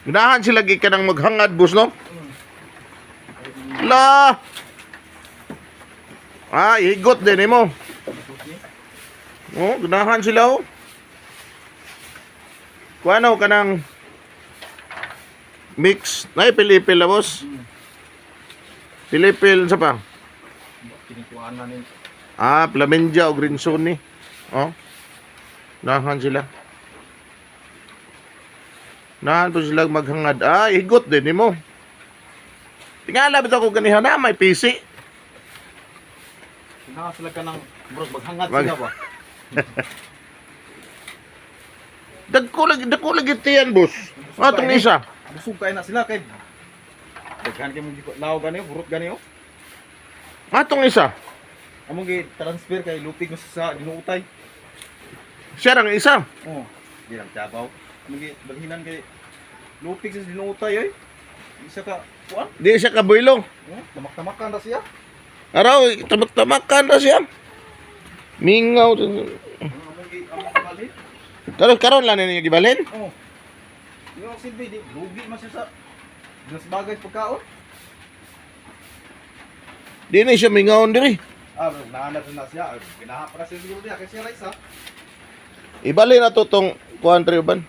Ganahan sila gikan ng maghangad, boss, no? La! Ah, higot din mo. Oh, ganahan sila oh. Kuano kanang mix na pilipil la, boss. Pilipil sa pa. Kinikuan na ni. Ah, Flamenja o Green Zone ni. Oh. Nahan sila. Nahan po sila maghangad. Ah, higot din nimo. Tingala bitaw ko ganihan na may PC. Ganahan sila ka ng bro, maghangad sila ba? Dagko lagi tiyan, boss. Ah, tong isa. Busog kayo na sila kay daghan kay mong law gani, burot gani oh. Ah, tong isa. Among gi transfer kay lupig mo sa ginuutay. Siya ang isa. Oh, di lang tabaw. Among gi balhinan kay lupig sa ginuutay oy. Isa ka kuan? Di siya kabuylong. Oh, tamak-tamakan ra siya. Araw, tamak-tamakan ra siya. Mingaw. Among gi among balhin. Karon karon lang ninyo gibalhin. Oh. Yung silbi di lugi man siya sa das bagay sa pagkaon. Di na siya mingawon diri. Ah, nahanap na siya. Ginaha pa na siya siguro niya kay siya ra isa. Ibalhin na to tong kuan tri uban.